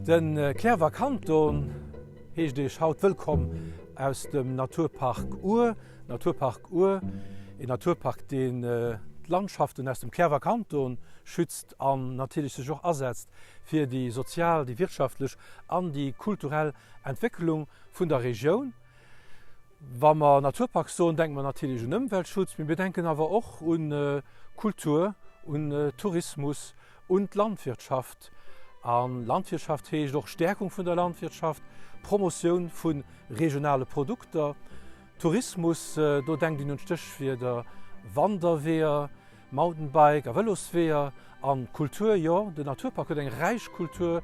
De Cliärrwer Kanton heescht Iech haut wëllkomm aus dem Naturpark Our. Naturpark Our, een Naturpark deen d'Landschaften aus dem Cliärrwer Kanton schützt an natierlech sech och asetzt fir déi sozial, déi wirtschaftlech an déi kulturell Entwécklung vun der Regioun. Wa mer Naturpark soen, denke mer natierlech un Ëmweltschutz, mee mir denken awer och un Kultur, un Tourismus, un d'Landwirtschaft. A Landwirtschaft heescht och Stärkung vun der Landwirtschaft, Promotioun vu regionale Produkter. Tourismus, do denkt een un d'Stéchwierder Wanderweeër, Mountainbike a Vëlosweeër an Kultur, jo, den Naturpark huet eng räich Kultur,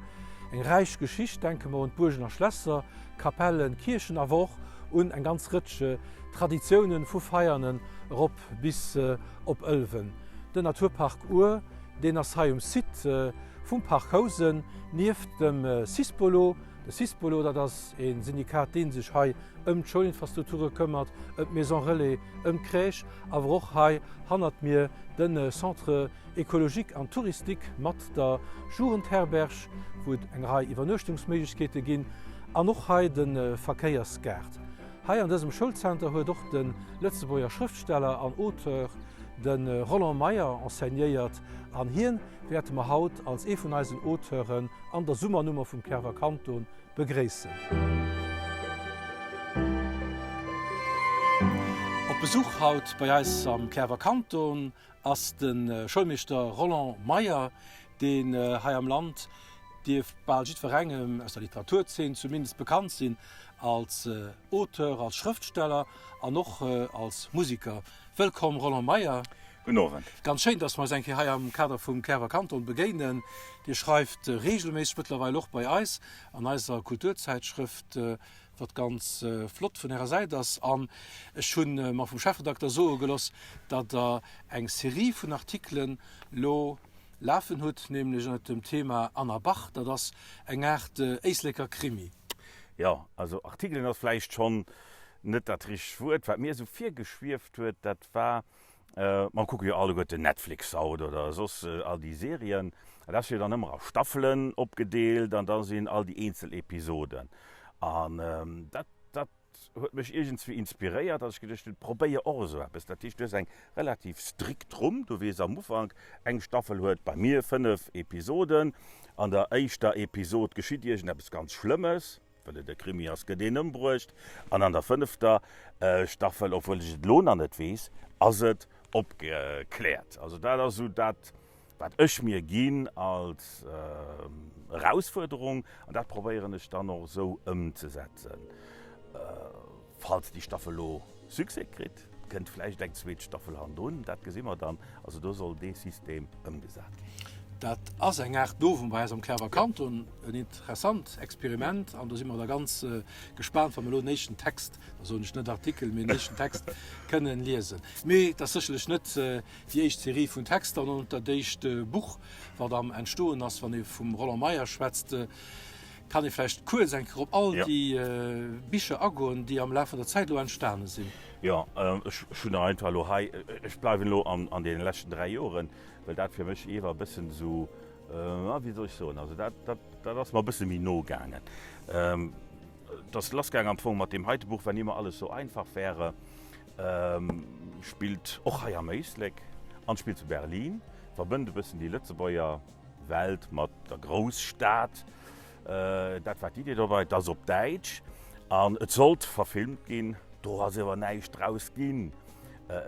eng räich Geschicht. Denke mer un d'Buergen a Schlässer, Kapellen, Kierchen, awer och un eng ganz Rëtsch Traditiounen, vu Veianen erop bis op Ëlwen. Den Naturpark Our, deen ass hei um Site vum Parc Housen, nieft dem Sispolo. De Sispolo, dat ass e Syndikat, dee sech hei ëm d'Schoulinfrastrukture këmmert, ëm d'Maison Relais, ëm d'Crèche, awer och hei hannert mir de Centre écologique an touristique mat der Jugendherberg, wou et eng Rei Iwwernuechtungsméiglechkeete ginn, an och hei de Verkéiersgaart. Hei an dësem Schoulzenter huet och de Lëtzebuerger Schrëftsteller an Auteur, de Roland Meyer, enseignéiert an hien wäerte mer haut als ee vun eisen Auteuren an der Summernummer vum Cliärrwer Kanton begréissen. Op Besuch haut bei eis am Cliärrwer Kanton ass de Schoulmeeschter Roland Meyer, deen hei am Land dierft bal jiddwerengem, aus der Literaturzeen zumindest, bekannt sinn als Auteur, als Schrëftsteller an och als Musiker. Wëllkomm Roland Meyer. Gudden Owend. Ganz schéin, dass mer eis eng Kéier hei am Kader vum Cliärrwer Kanton begéinen. Dir schreift regelméisseg mëttlerweil och bei eis an eiser Kulturzäitschrëft, wat ganz flott vun Ärer Säit ass. An ech hu mer vum Chefredakter soe geloss, datt Der eng Serie vun Artikelen lo lafen hutt, nämlech ënnert dem Thema Anna Bach. Dat ass eng Aart Éisleker Krimi. Jo, also Artikelen ass vläicht schonn net dat richtegt Wuert. Wat mir esou virgeschwieft huet, dat war, mer kucke jo alleguerten Netflix haut oder soss all déi Serien, an dat ass jo dann ëmmer a Staffelen opgedeelt an da sinn all déi eenzel Episoden. An dat, dat huet mech iergendswéi inspiréiert, dass ech geduecht hunn, probéier och esou eppes. Dat heescht, du hues eng relativ strikt Rumm, du weess am Ufank, eng Staffel huet bei mir 5 Episoden, an der éischter Episod geschitt iergendeppes ganz Schlëmmes, Well et e Krimi ass, gëtt een ëmbruecht an an der fënnefter Staffel, obwuel ech et elo nach net weess, ass et opgekläert. Also dat ass esou dat, wat ech mir ginn als Erausfuerderung an dat probéieren ech dann och esou ëmzesetzen. Falls déi Staffel elo Succès kritt, kënnt vläicht eng zweet Staffel hannendrun, dat gesi mer dann. Also do soll dee System ëmgesat ginn. Dat ass eng Aart Novum bei eis am Cliärrwer Kanton, en interessant Experiment an do si mer da ganz gespaant, wa mer elo den éischten Text, da soen ech net Artikel, mee den éischten Text kënnen liesen. Mee et ass sécherlech net déi éischt Serie vun Texter an och net dat éischt Buch, wat am Entstoen ass. Wann ee vum Roland Meyer schwätzt, Kann ee vläicht kuerz eng Kéier op all déi Bicher agoen, déi am Laf vun der Zäit elo entstane sinn? Jo, ech hunn der einfach elo hei, ech bleiwen elo an deene leschten 3 Joren, well dat fir mech iewer e bëssen esou, wéi soll ech soen, also dat, dat, dat ass mer e bësse méi no gaangen. Et ass lassgaangen am Fong mat deem heite Buch, Wenn immer alles so einfach wäre, spillt och hei am Éislek an spillt zu Berlin, verbënnt e bëssen déi Lëtzebuerger Welt mat der Grousstad. Dat war d'Idee dobei. Et ass op Däitsch an et sollt verfilmt ginn. Do ass ewer näischt draus ginn.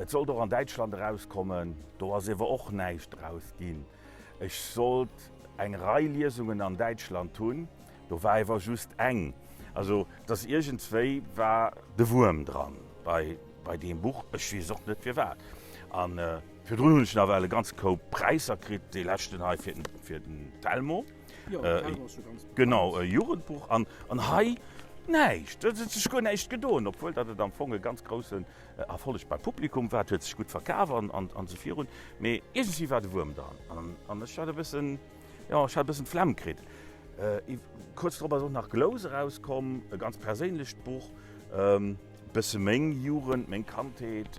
Et sollt och an Däitschland erauskommen. Do ass ewer och näischt draus ginn. Ech sollt eng Rei Liesungen an Däitschland hunn. Do war ewer just eng. Also et ass iergendswéi war de Wuerm dran bei bei deem Buch. Ech weess och net firwat. An virdrun hunn ech nawell e ganze Koup Präisser kritt, dee leschten hei fir den fir den Telmo. Jo, den Telmo ass jo ganz bekannt. Genau, e Jugendbuch. An an hei näischt. Et huet sech guer näischt gedoen, obwuel datt et am Fong e ganz groussen Erfolleg beim Publikum war. Et huet sech gutt verkaf an an an esou virun. Mee iergendswéi war de Wuerm dran. An an ech hat e bëssen. Jo, ech hat e bëssen d'Flemm kritt. Kuerz drop ass och nach Glous erauskomm, e ganz perséinlecht Buch, e bësse meng Jugend, meng Kandheet.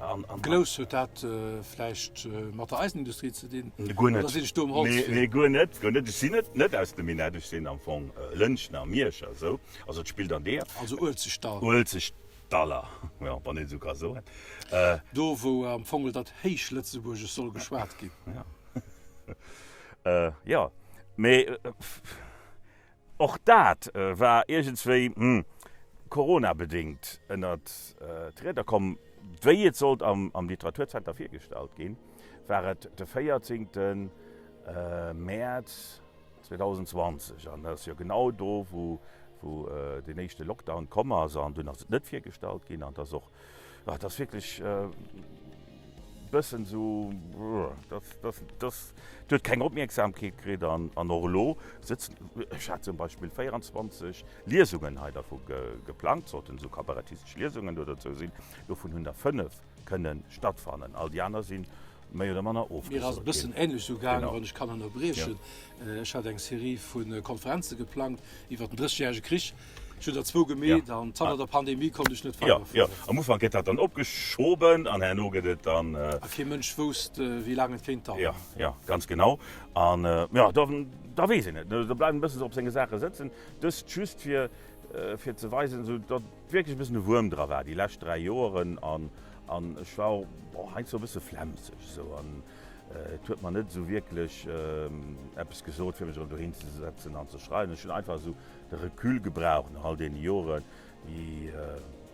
An, an, Glous, huet dat vläicht mat der Eisenindustrie ze dinn? Guer net. Oder sinn ech do um Holzwee? Nee, nee, guer net, guer net. Ech sinn net, net aus dem Minett, ech sinn am Fong Lëntgener, Mierscher, esou. Also et spillt an deeër. Also Uelzechtdall. Uelzechtdaller, jo, wann een esou ka soen. Do wou am Fong dat Héichlëtzebuergesch soll geschwat ginn. Ja. Jo, mee och dat war iergendswéi, hm, coronabedéngt ënnert d'Rieder komm. Wéi et sollt am Literaturzenter virgestallt ginn, war et de 14. Mäerz 2020. An dat ass jo genau do, wou deen éischte Lockdown komm ass. An dunn ass et net virgestallt ginn. An et ass och Dat ass wierklech e bëssen esou, dat, dat, dat huet keng Opmierksamkeet kritt. An, an och elo sëtzen, ech hat zum Beispill 24 Liesungen hei dervu geplangt, sollten esou kabarettistesch Liesungen do dozou sinn, dovun hunn der 5 kënne stattfannen, all déi aner sinn méi oder manner ofgesot ginn. Mir ass e bëssen änlech esou gaangen, wann ech kann ënnerbriechen. Ech hat eng Serie vu Konferenze geplangt iwwer den Drëssegjärege Krich. Ech hunn der zwou gemeet an zanter der Pandemie konnt ech net weiderfueren. Jo, jo, am Ufank gëtt dat dann opgeschoben an herno gëtt et dann. A kee Mënsch wousst, wéi laang et kéint daueren. Jo, jo, ganz genau. An jo, da, da weess een net, da bleift een e bëssen esou op senge Saache sëtzen. Dëst just fir, fir ze weisen, esou datt wierklech e bëssen e Wuerm dra war déi lescht 3 Joeren. An, an ech war och, bon, heiansdo e bësse flemmseg esou an et huet mer net esou wierklech eppes gesot, fir mech erëm dohin ze setzen an ze schreiwen. Ech hunn einfach esou de Recul gebraucht no all deene Joren, déi,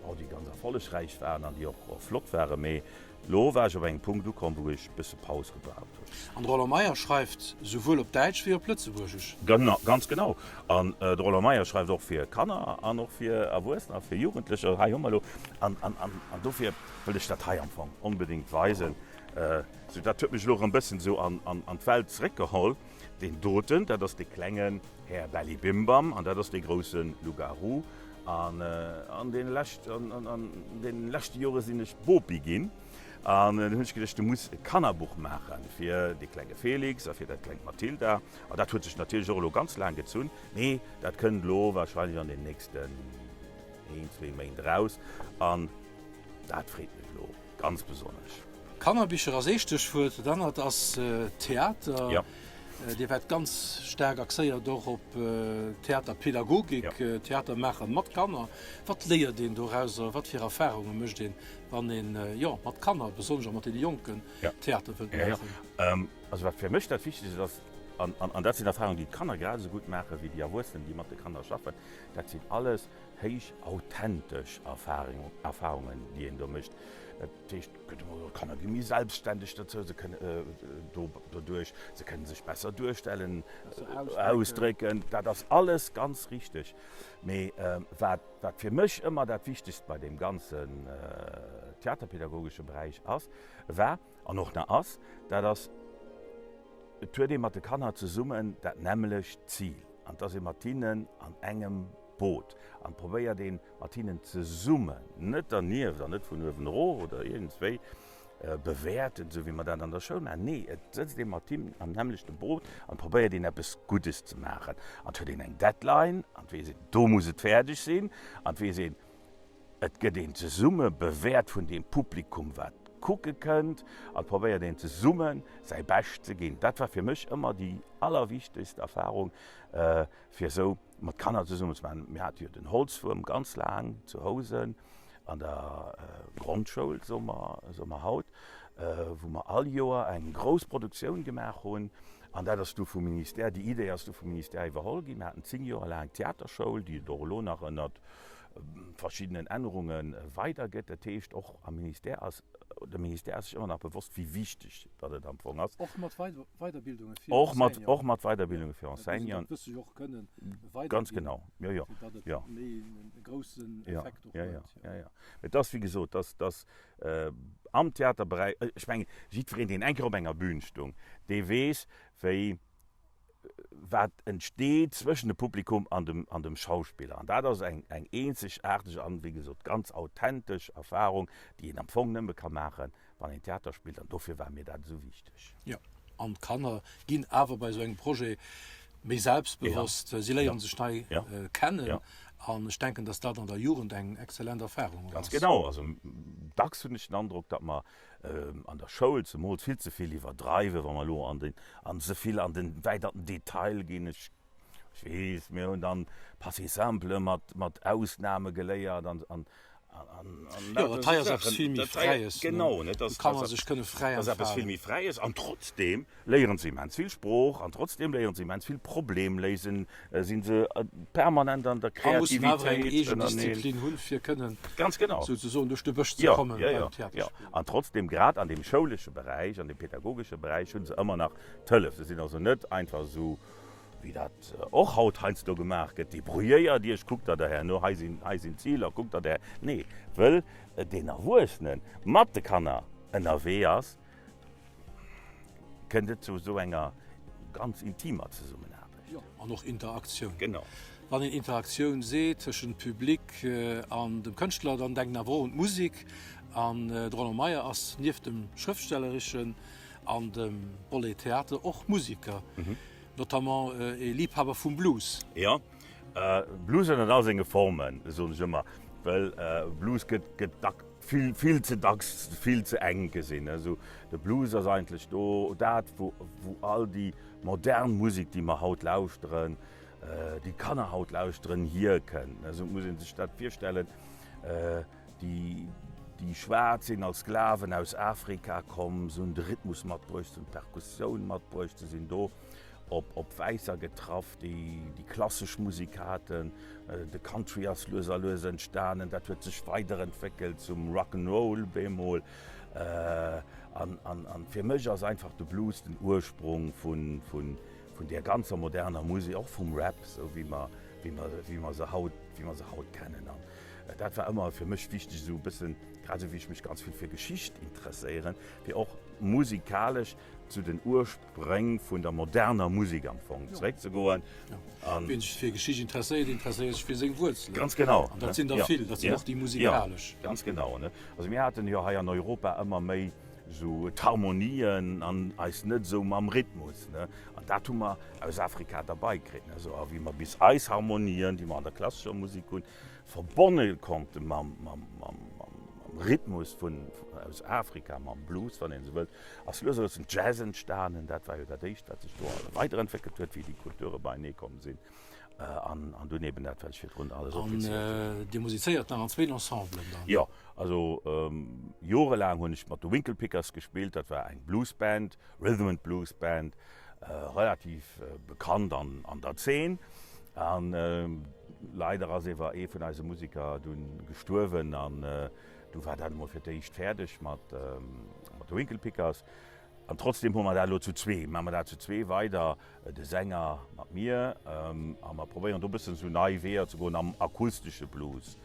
bon, déi ganz erfollegräich waren an déi och flott waren, mee elo war ech op engem Punkt ukomm, wou ech e bësse Paus gebraucht hunn. An de Roland Meyer schreift souwuel op Däitsch wéi op Lëtzebuergesch. Ganz genau. An de Roland Meyer schreift och fir Kanner an och fir Erwuessener, fir Jugendlecher. Hei hu mer elo, an, an, an dofir wëll ech dat hei am Fong onbedéngt weisen. Sou, dat huet mech elo erëm e bëssen esou an, an, an d'Welt zeréckgeholl. Deen doten, dat ass dee klengen Här Bellibimbam an dat ass dee grousse Loup-garou. An an deene lescht, an deene leschte Jore sinn ech Bopi ginn an dunn hunn ech geduecht, du muss e Kannerbuch maache fir dee klenge Felix a fir dat klengt Mathilda. An dat huet sech natierlech och elo ganz laang gezunn, mee dat kënnt elo warscheinlech an den nächsten een, zwee Méint eraus an dat freet mech elo ganz besonnesch. Kannerbicher ass ee Stéchwuert, dat anert ass Theater. Jo. Dir waart ganz staark axéiert och op Theaterpedagogik, Theater maache mat Kanner. Wat léiert een dorauser? Wat fir Erfarunge mécht een, wann een, jo, mat Kanner, besonnesch och mat deene Jonken, Theater wëllt maachen? Also wat fir mech dat Wichtegst ass, an dat sinn Erfarungen, déi d'Kanner grad esou gutt maache wéi déi Erwuessenen, déi mat de Kanner schaffen, dat sinn alles héich authentesch Erfarungen, déi een do mécht. Dat heescht, d'Kanner gi méi selbstständeg dozou, se kënnen doduerch, se kënnen sech besser duerstellen, ausdrécken. Dat ass alles ganz richteg. Mee wat, wat fir mech ëmmer dat Wichtegst bei deem ganzen theaterpädagogesche Beräich ass, war an och nach ass, dat ass, et huet ee mat de Kanner zesummen dat nämmlecht Zil an et ass ee mat hinnen an engem Boot an probéiert een, mat hinnen zesummen, net dernieft an net vun uewen erof oder iergendswéi bewäerten, esou wéi mer dat an der Schoul maachen. Nee, et sëtzt ee mat him am nämmlechte Boot an probéiert een eppes Guddes ze maachen. An et huet een eng Deadline an et weess een, do muss et fäerdeg sinn. An et weess een, et gëtt een zesumme bewäert vun deem Publikum, wat kucke kënnt. An et probéiert een zesummen säi Bescht ze ginn. Dat war fir mech ëmmer déi allerwichtegst Erfarung, fir esou mat Kanner zesummen ze maachen. Mir hate jo den Holzwuerm ganz laang zu Housen an der Grondschoul, soe mer, soe mer haut, wou mer all Joer eng grouss Produktioun gemaach hunn. An dat ass du vum Ministère, déi Idee ass du vum Ministère iwwerholl ginn. Mir haten 10 Joer laang d'Theaterschoul, déi et och elo nach ënnert verschiddenen Ännerunge weidergëtt. Dat heescht, och am Ministère ass, de Ministère ass sech ëmmer nach bewosst, wéi wichteg datt et am Fong ass. Och mat Weiderbildunge fir Enseignanten. Och mat Weiderbildunge fir Enseignanten. Dat wësse jo och kënnen weiderginn. Ganz genau, jo, jo. Fir datt et méi e groussen Effekt och huet. Jo, jo, jo, jo. Mee et ass, wéi gesot, dass, dass am Theaterberäich, ech mengen, jiddwereen, deen eng Kéier op enger Bühn stung, dee weess, wéi, wat entsteet zwëschen dem Publikum an dem, an dem Schauspiller. An dat ass eng, eng eenzegaarteg an, wéi gesot, ganz authentesch Erfahrung, déi een am Fong nëmme ka maachen, wann een Theater spillt. An dofir war mir dat esou wichteg. Jo, an d'Kanner ginn awer bei esou engem Projet méi selbstbewosst. Si léieren sech nei kennen. An ech denken, dass dat an der Jugend eng exzellent Erfahrung och Ganz ass. genau. Also dacks hunn ech den Androck, datt mer an der Schoul zemools vill ze vill iwwerdreiwen, wa mer elo an den, an ze vill an den, wäit an den Detail ginn. Ech Ech weess, mir hunn dann Passé simple mat, mat Ausnahme geléiert an, an, an, an Jo, dat hei ass eppes vill méi Fräies, ne? Genau, ne? Do kann man sech kënne fräi Dat ass eppes vill entfalen. méi Fräies an trotzdeem léieren se immens vill Sprooch an trotzdeem léieren se immens vill Problemléisen, si se permanent an der A mussen awer eng Kreativitéit eegen ënnerneen. Disziplin hunn, fir kënnen Ganz genau. souzesoen duerch de Bësch ze Jo, kommen jo, beim jo, jo. Theaterspillen. An trotzdeem, grad an deem schoulesche Beräich, an deem pedagogesche Beräich hu se ëmmer nach d'Hëllef. Se sinn also net einfach esou, wéi dat och haut heiansdo gemaach gëtt, débrouilléiert Iech, kuckt der der herno, hei sinn, hei sinn d'Ziler, kuckt der der, nee, wëll deen Erwuessene mat de Kanner ënnerwee ass, kënnt et zu esou enger ganz intimer Zesummenaarbecht. Jo, an och Interaktioun. Genau. Wann een Interaktioun seet tëschent Public an dem Kënschtler, dann denkt een awer och un d'Musek. An de Roland Meyer ass nieft dem Schrëftstellereschen an dem Volet Theater och Musiker. Notamment ee Liebhaber vum Blues. Jo, Blues ënnert all senge Formen, soen ech ëmmer, well Blues gëtt gëtt dack vill vill ze dacks vill ze enk gesinn. Also de Blues ass eigentlech do dat wou wou all déi modern Musek déi mer haut lauschteren, déi d'Kanner haut lauschteren, hierkënnt. Also et muss ee sech dat virstellen, Déi, déi Schwaarz sinn als Sklaven aus Afrika komm, se hunn de Rhythmus matbruecht, se hunn d'Perkussioun matbruecht, se sinn do op, op Wäisser getraff, déi déi klassesch Musek haten. De Country ass lues a lues entstanen, dat huet sech weiderentwéckelt zum Rock 'n' Roll bemol. An, an, an fir mech ass einfach de Blues den Ursprung vun, vun, vun där ganzer moderner Musek, och vum Rap, esou wéi mer, wéi mer, wéi mer se haut, wéi mer se haut kennen. An Dat war ëmmer fir mech wichteg, esou e bëssen, grad esou wéi ech mech ganz vill fir Geschicht interesséieren, fir och musikalesch zu den Urspréng vun der moderner Musek am Fong zeréckzegoen. An. Wien sech fir Geschicht interesséiert, interesséiert sech fir seng Wuerzelen. Ganz genau. An dat sinn der vill, dat sinn och déi musikalesch. Jo, ganz genau. Also mir haten jo hei an Europa ëmmer méi esou d'Harmonien an eis net esou mam Rhythmus. An dat hu mer aus Afrika derbei kritt. A wéi mer bis eis Harmonien, déi mer an der klassescher Musek hunn, verbonne konnte mam Rhythmus vun aus Afrika, mam Blues, wann een esou wëllt, ass lues a lues den Jazz entstanen. Dat war jo dat éischt, wat sech do weiderentwéckelt huet, wéi déi Kulture beienee komm sinn. An dunn eben dat, wat ech virdrun alles opgezielt hunn. An Dir musizéiert nach an zwéin Ensemblen dann? Jo, also jorelaang hunn ech mat de Winkle Pickers gespillt. Dat war eng Bluesband, Rhythm and Blues Band, relativ bekannt an der Zeen. An leider ass ewer ee vun eise Musiker dunn gestuerwen an du war dat emol fir d'éischt fäerdeg mat de Winkle Pickers. An trotzdem hu mer dat elo zu zwee, maache mer dat zu zwee weider, de Sänger mat mir, a mer probéieren do e bëssen esou nei Weeër ze goen am akustesche Blues.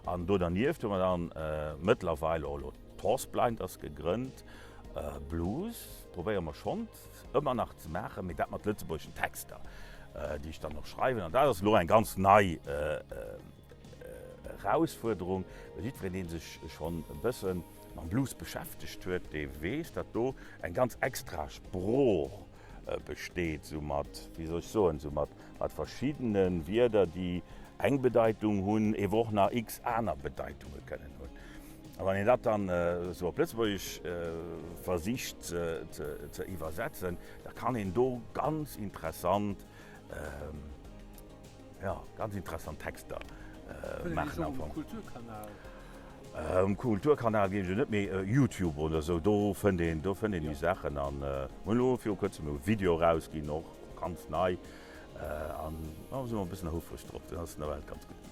An do dernieft hu mer dann mëttlerweil och elo d'Horse Blinders gegrënnt. Blues probéiere mer schonn ëmmer nach ze maachen, mee dat mat lëtzebuergeschen Texter, déi ech dann och schreiwen. An dat ass elo eng ganz nei Erausfuerderung, well jiddwereen, dee sech schonn e bësse mam Blues beschäftegt huet, dee weess, datt do eng ganz extra Sprooch besteet, sou mat, wéi soll ech soen, sou mat verschiddene Wierder, déi eng Bedeitung hunn, ewer och nach x aner Bedeitunge kënnen hunn. A wann een dat dann esou op Lëtzebuergesch versicht ze iwwersetzen, da kann een do ganz interessant, jo, ganz interessant Texter maachen am Fong. Kulturkanal? Um Kulturkanal géif ech elo net, mee Youtube oder esou, do fënnt een, do fënnt een déi Saachen. An mir hunn elo viru kuerzem e Video erausginn, och ganz nei. An da si mer e bëssen houfreg drop, dat ass nawell ganz gutt ginn.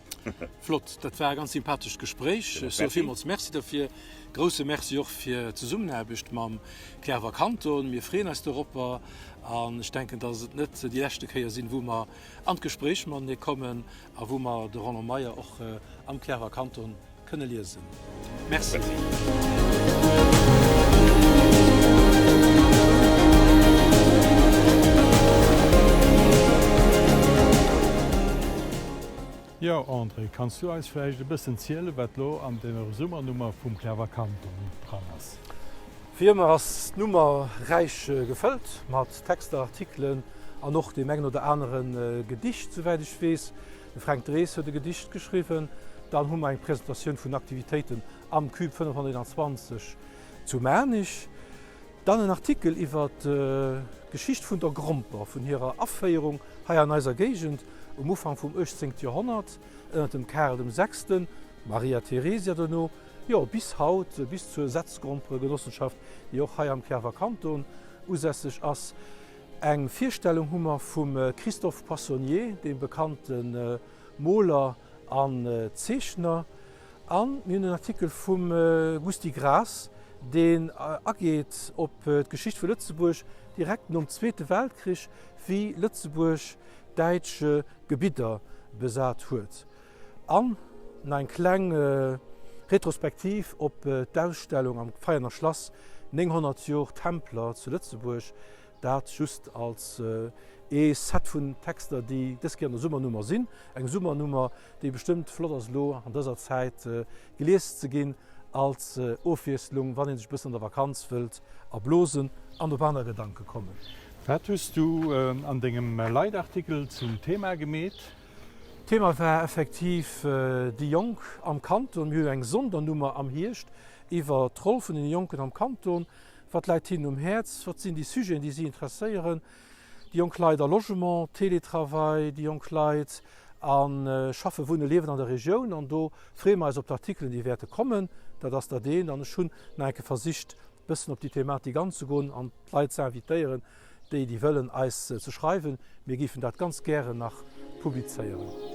Flott, dat war e ganz sympathescht Gespréich. Ech soe villmools Merci derfir. Grousse Merci och fir d'Zesummenaarbecht mam Clerwer Kanton. Mir freeën eis doropper an ech denken, dass et net déi leschte Kéier sinn, wou mer an d'Gespréich matenee kommen a wou mer de Roland Meyer och am Clerwer Kanton kënne liesen. Merci. Jo, André, kanns du eis vläicht e bëssen zielen, wat lo an der Summernummer vum Clever Kanton dran ass? Wéi ëmmer ass d'Nummer räich gefëllt mat Texter, Artikelen an och deem engen oder anere Gedicht, souwäit ech weess. De Fränk Drees huet e Gedicht geschriwwen. Dann hu mer eng Presentatioun vun Aktivitéiten am Cube 521 zu Maarnich. Dann en Artikel iwwer d'Geschicht vun der Gromper, vun hirer Aféierung hei an eiser Géigend um Ufank vum 18. Joerhonnert ënner dem Karel dem Sechsten, Maria Theresia dono, jo bis haut, bis zur Setzgromperegenossenschaft, déi och hei am Cliärrwer Kanton usässeg ass. Eng Virstellung hu mer vum Christophe Poissonnier, deem bekannte Moler an Zeechner. A mir hunn en Artikel vum Gusty Graas, deen ageet op d'Geschicht vu Lëtzebuerg direkt nom Zweete Weltkrich, wéi Lëtzebuerg däitsch Gebidder besat huet. An nach eng kleng Retrospektiv op d'Ausstellung am Veianer Schlass 900 Jor Templer zu Lëtzebuerg, dat just als ee Set vun Texter, déi dës Kéier an der Summernummer sinn. Eng Summernummer, déi bestëmmt flott ass elo an dëser Zäit gelies ze ginn als Ofwiesslung, wann ee sech e bëssen an der Vakanz wëllt erblosen an op aner Gedanke kommen. Wat hues du an dengem Leitartikel zum Thema gemeet? D'Thema war effektiv déi Jonk am Kanton. Mir hunn eng Sondernummer am Hierscht iwwer d'Roll vun den Jonken am Kanton. Wat läit hinnen um Häerz? Wat sinn déi Sujeten, déi si interesséieren? Déi jonk Leit a Logement, Télétravail, déi jonk Leit a Schaffen, Wunnen, Liewen an der Regioun. An do freeë mer eis op d'Artikelen, déi wäerte kommen. Dat ass dat eent. An ech hunn nach eng Kéier versicht, e bëssen op déi Thematik anzegoen an d'Leit ze invitéieren, déi, déi wëllen, eis ze schreiwen. Mir géifen dat ganz gären nach publizéieren.